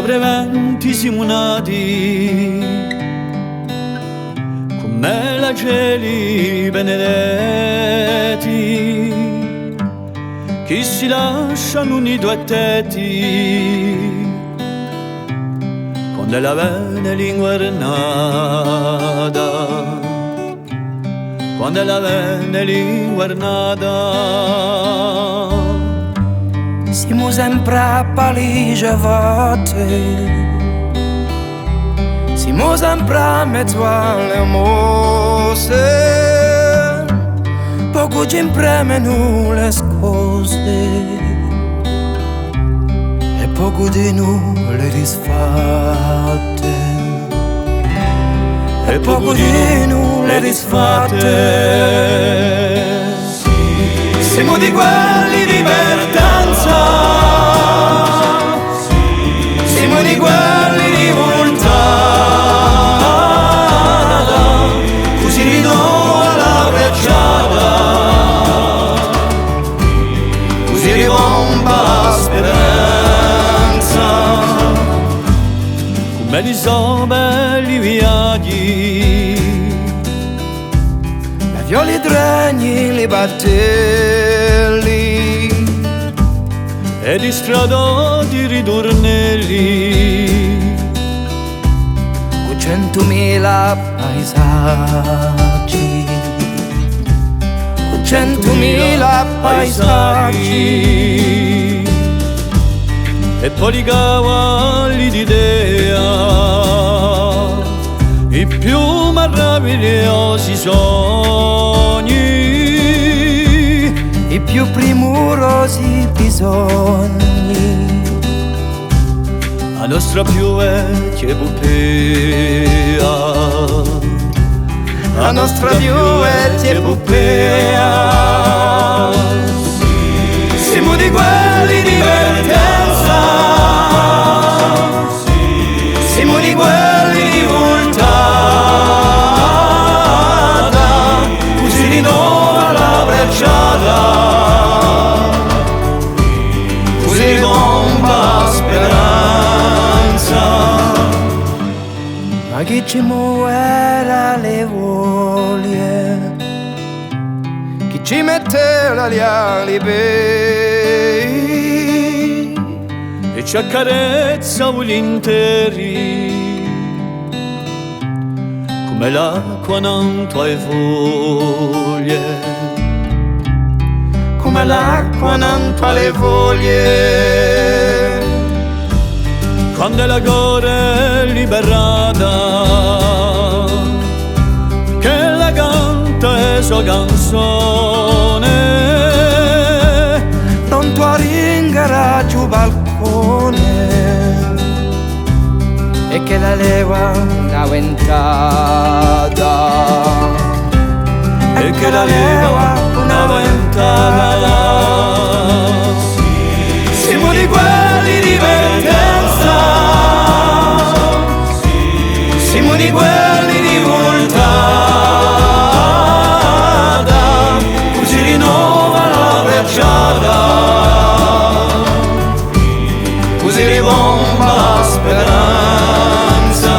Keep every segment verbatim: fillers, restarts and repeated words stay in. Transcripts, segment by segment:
Preventi simu nati, cum'è l'ageli benedetti, chì si lascianu nidu è tetti, quand'ella vene l'inguernata. Quand'ella vene l'inguernata. Simu sempre appena fatti, simu sempre à mezu à le mosse, pocu ci impremenu le scuse è pocu dinù le disfatte. È pocu dinù le disfatte. Simu di quelli di partenza, simu di quelli di vultata, cusì ritrova la bracciata, cusì ribomba la speranza. Cum'elli sò belli i viaghji, l'avioli, i treni, li battelli, è di strada di riturnelli, cù centumila paisaggi, cù centumila paisaggi, è po li cavalli d'idea, i più maravigliosi sogni, i più primurosi bisogni. A nostra più vechja epupea, a nostra più vechja epupea. Simu di quelli di partenza, simu di quelli di vultata, cusì ritrova la bracciata, cusì ribomba a speranza. Ma chì ci muvia le voglie, chì ci mette l'aria à li pedi è ci accarezza vulinteri, cum'è l'acqua nantu à e foglie, cum'è l'acqua nantu à le foglie. Quand'ella corre liberata, ch'ella canta e so canzone, tantu à ringrazià u balcone, è ch'ella leva una ventata, è ch'ella leva una ventata. Simu di quelli di partenza, simu di quelli di vultata, cusì ritrova la bracciata, cusì ribomba a speranza.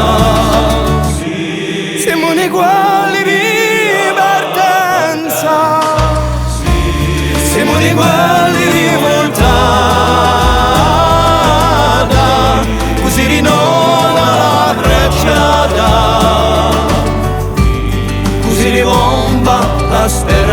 Simu di quelli di partenza, simu di quelli di vultata, cusì ritrova la bracciata, cusì ribomba a speranza.